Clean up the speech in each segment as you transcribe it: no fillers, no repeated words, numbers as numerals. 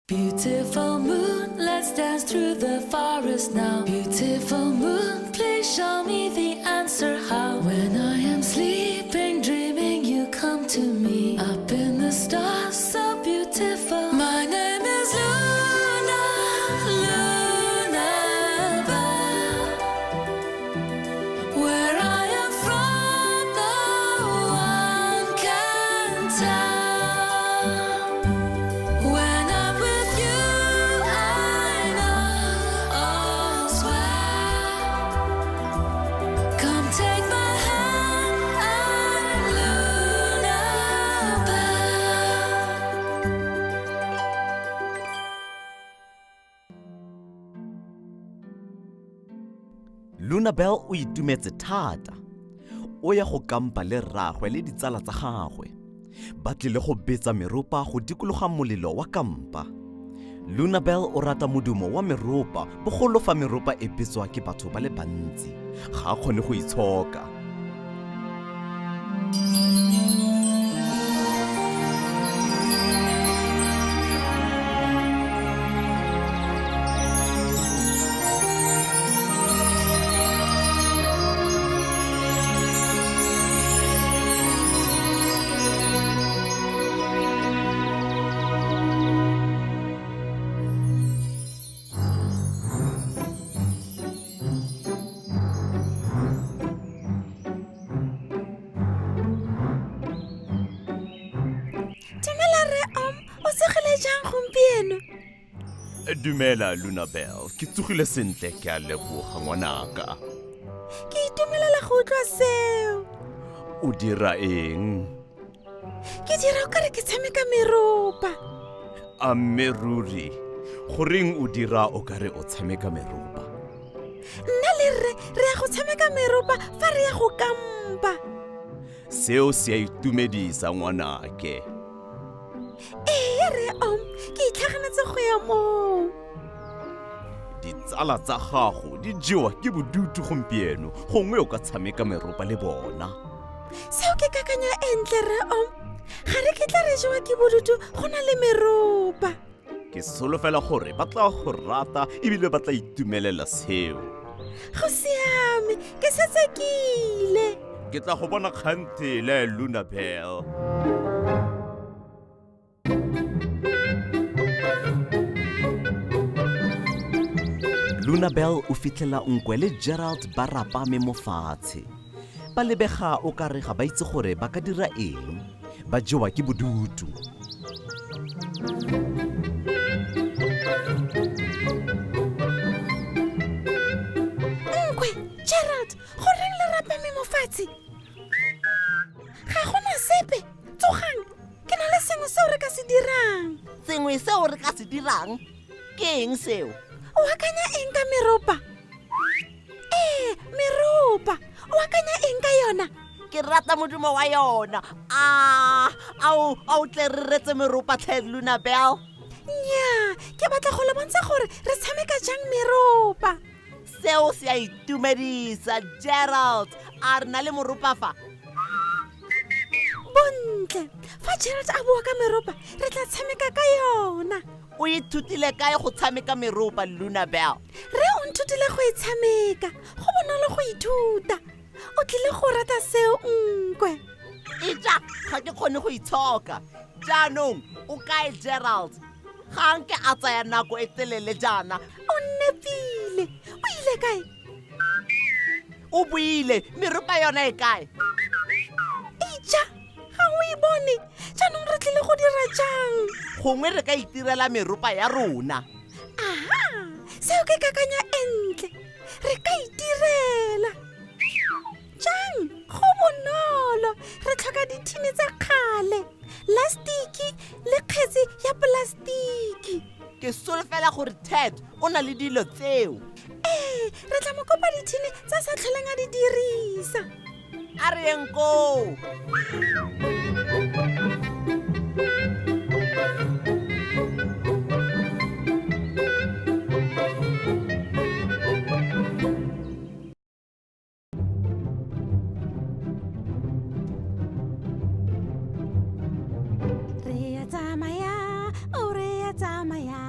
Beautiful moon, let's dance through the forest now. Beautiful moon, please show me the answer how. When I am sleeping, dreaming, you come to me. Up in the stars, so beautiful. My name is Luna, Luna Bell. Where I am from, no one can tell. When I'm with you, I know all's well. Come take my hand, I'm Luna Bell. Luna Bell o itumetse thata. O ya go kampa le rraagwe le ditsala tsa gagwe. Ba tlile go betsa meropa go dikologa molelo wa kampa. Luna Bell o rata modumo wa meropa, bogolo fa meropa e betswa ke batho ba le bantsi. Ga a kgone go itshoka. Dumela rre Om, o tsogile jang gompieno? Dumela Luna Bell, ke tsogile sentle ke a leboga ngwanaka. Ke itumelela go utlwa seo. O dira eng? Ke dira o kare ke tshameka meropa. A mme ruri, goreng o dira o kare o tshameka meropa? Nna le rre re ya go tshameka meropa fa re ya go kampa. Seo se a itumedisa ngwanake. Ee rre Om, ke itlhaganetse go ya moo. Ditsala tsa gago di jewa ke bodutu gompieno, gongwe o ka tshameka meropa le bona. Seo ke kakanyo e ntle rre Om. Ga re kitla re jewa ke bodutu go na le meropa. Ke solofela gore ba tla go rata ebile ba tla itumelela seo. Go siame, ke setse ke ile. Ke tla go bona kgantele, Luna Bell. Luna Bell o fitlhela Nkwe le Gerald ba rapame mo fatshe. Ba lebega o kare ga ba itse gore ba ka dira eng. Ba jewa ke bodutu. Nkwe, Gerald, goreng le rapame mo fatshe? Ga gona sepe. Tsogang, ke na le sengwe seo re ka se dirang. Sengwe seo re ka se dirang? Ke eng seo? O akanya eng ka meropa? Ee, meropa. O akanya eng ka yona? Ke rata modumo wa yona. A, ao, ao tle re retse meropa tlhe Luna Bell. Nnyaa, ke batla go le bontsha gore re tshameka jang meropa. Seo se a itumedisa, Gerald. A re na le moropa fa? Bontle, fa Gerald a bua ka meropa, re tla tshameka ka yona. O ithutile kae go tshameka meropa, Luna Bell? Rre o nthutile go e tshameka. Go bonolo go ithuta. O tlile go rata seo, Nkwe. Ija, ga ke kgone go itshoka. Jaanong, o kae Gerald? Ga nke a tsaya nako e telele jaana. O nepile. O ile kae? O buile, meropa yona e kae? Ija, ga o e bone. Jaanong re tlile go dira jang? Gongwe re ka itirela meropa ya rona. Aha, seo ke kakanyo e ntle. Re ka itirela. Jang? Go bonolo. Re tlhoka dithini tsa kgale, lastiki le kgetsi ya polastiki. Ke solofela gore Ted o na le dilo tseo. Ee, re tla mo kopa dithini tsa sa tlholeng a di dirisa. A re yeng koo. Re a tsamaya, o re a tsamaya.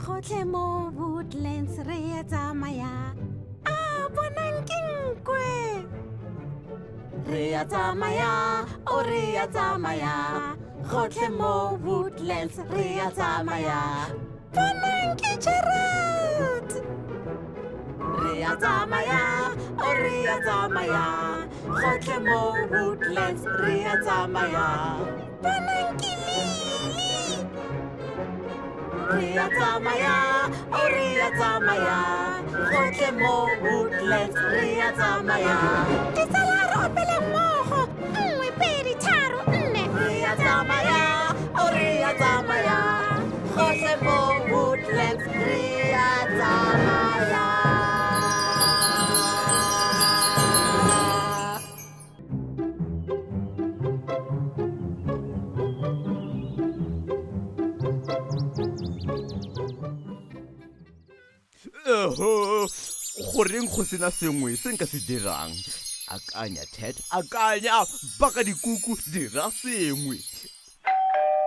Gotlhe mo Woodlands re ya tsamaya. A bonang ke nkwe. Re ya tsamaya, o re ya tsamaya. Gotlhe mo Woodlands re ya tsamaya. Bonang ke Gerald. Re ya tsamaya, o re ya tsamaya. Gotlhe mo Woodlands re ya tsamaya. Bonang ke Lily. Re ya tsamaya, o re ya tsamaya. Gotlhe mo Woodlands re ya tsamaya. Ditsala re opele mmogo. 1, 2, 3, 4. Re ya tsamaya, o re ya tsamaya. Gotlhe mo Woodlands re ya tsamaya. Oho, goreng go sena sengwe se nka se dirang? Akanya, Ted, akanya, baka dikuku, dira sengwe.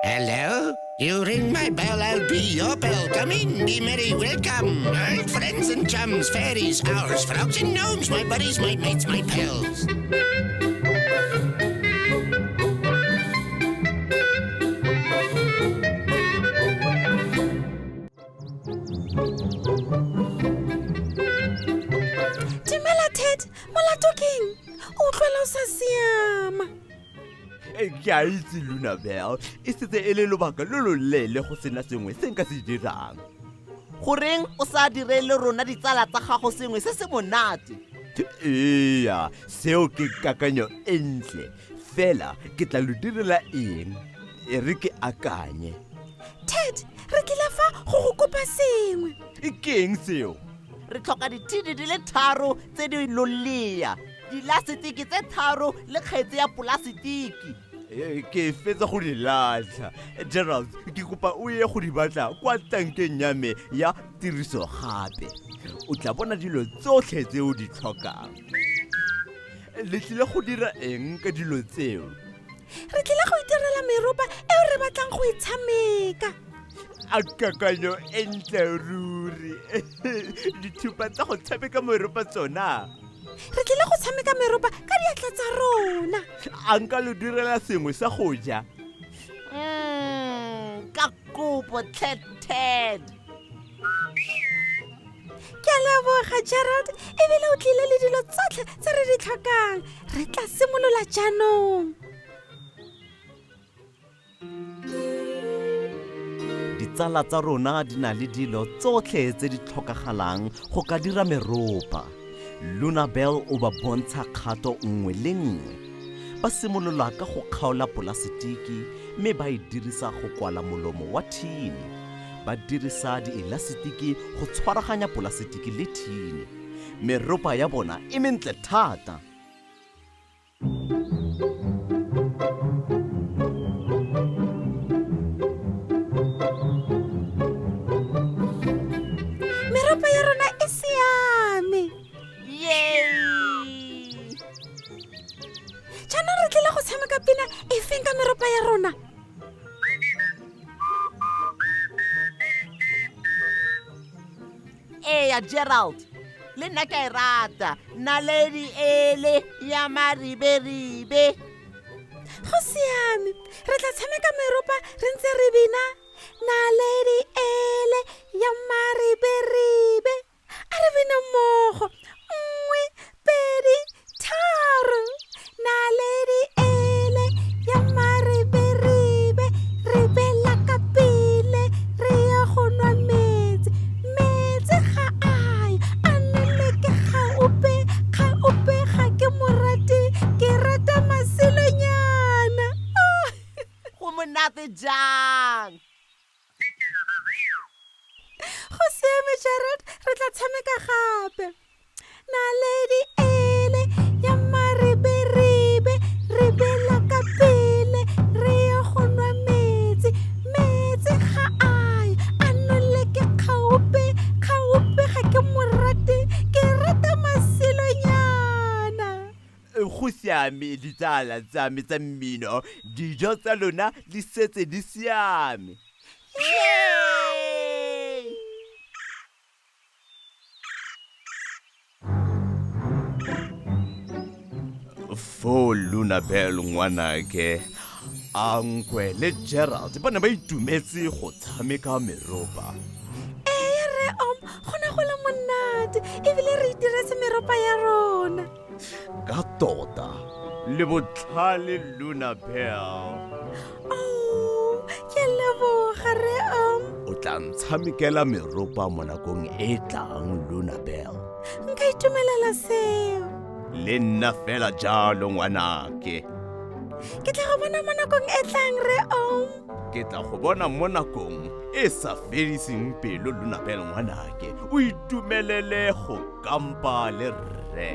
Hello? You ring my bell, I'll be your bell. Come in, be merry, welcome. Old friends and chums, fairies, owls, frogs and gnomes, my buddies, my mates, my pals. Dumela Ted, molato keng? O utlwela o sa siama. Ke a itse Lunabel, e setse e le lobaka lo loleele go sena sengwe se nka se dirang. Goreng o sa direle rona ditsala tsa gago sengwe se se monate? Eya, seo ke kakanyo e ntle. Fela ke tla lo direla eng? E re ke akanye. Ted, re tlile fa go go kopa sengwe. Ke eng seo? Re tlhoka dithini di le 3 tse di lolea, dilasetiki tse 3 le kgetse ya polasetiki. Ke fetsa go di latlha. Gerald, ke kopa o ye go di batla kwa tankeng ya me ya tiriso gape. O tla bona dilo tsotlhe tse o di tlhokang. Le tlile go dira eng ka dilo tseo? Re tlile go itirela meropa eo re batlang go e tshameka. A kakanyo e ntle ruri. Dithupa tsa go tshameka meropa tsona. Re tlile go tshameka meropa ka diatla tsa rona. A nka lo direla sengwe sa go ja? Ka kopo tlhe Ted. Ke a leboga Gerald, ebile o tlile le dilo tsotlhe tse re di tlhokang. Re tla simolola jaanong. Ditsala tsa rona di na le dilo tsotlhe tse di tlhokagalang go ka dira meropa. Lunabel o ba bontsha kgato nngwe le nngwe. Ba simolola ka go kgaola polasetiki mme ba e dirisa go kwala molomo wa thini. Ba dirisa dielasetiki go tshwaraganya polasetiki le thini. Meropa ya bona e mentle thata. Meropa ya rona e siame. Yay! Jaanong re tlile go tshameka pina e feng ka meropa ya rona? Eya Gerald, le nna ke a e rata. Naledi ele ya mariberibe. Go siame, re tla tshameka meropa re ntse re bina naledi ele ya mariberibe. A re bine mmogo. 1, 2, 3. Naledi ele ya mariberibe, re bela ka pele, re ya go nwa metsi. Metsi ga a yo, a nele ke gaope, gaope ga ke mo rate, ke rata maselonyana. Go monate jang? Go siame Gerald, re tla tshameka gape. Naledi ele ya mariberibe, re bela ka pele, re ya go nwa metsi. Metsi ga a yo, a nole ke kgaope, kgaope ga ke mo rate, ke rata maselonyana. Go siame ditsala tsa me tsa mmino, dijo tsa lona di setse di siame. Yay! Foo Lunabel ngwanake, Ankwe le Gerald ba ne ba itumetse go tshameka meropa. Ee, re Om, go ne go le monate ebile re itiretse meropa ya rona. Ka tota le botlhale Lunabel. Oh, ke leboga re Om. O tla ntshamekela meropa mo nakong e e tlang Lunabel. Nka itumelela seo. Le nna fela jalo ngwanake. Ke tla go bona mo nakong e tlang re Om. Ke tla go bona mo nakong e sa fediseng pelo Lunabel ngwanake. O itumelele go kampa le rre.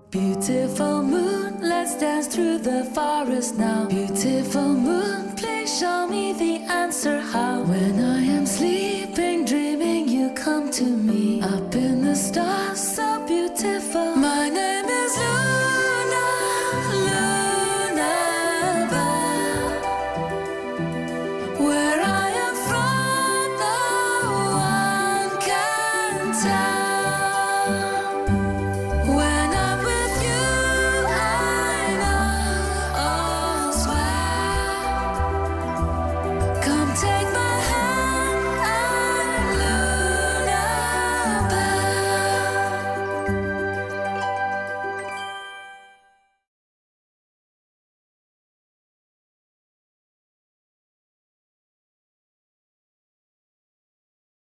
Beautiful moon, let's dance through the forest now. Beautiful moon, please show me the answer how. When I am sleeping, dreaming, you come to me. Up in the stars,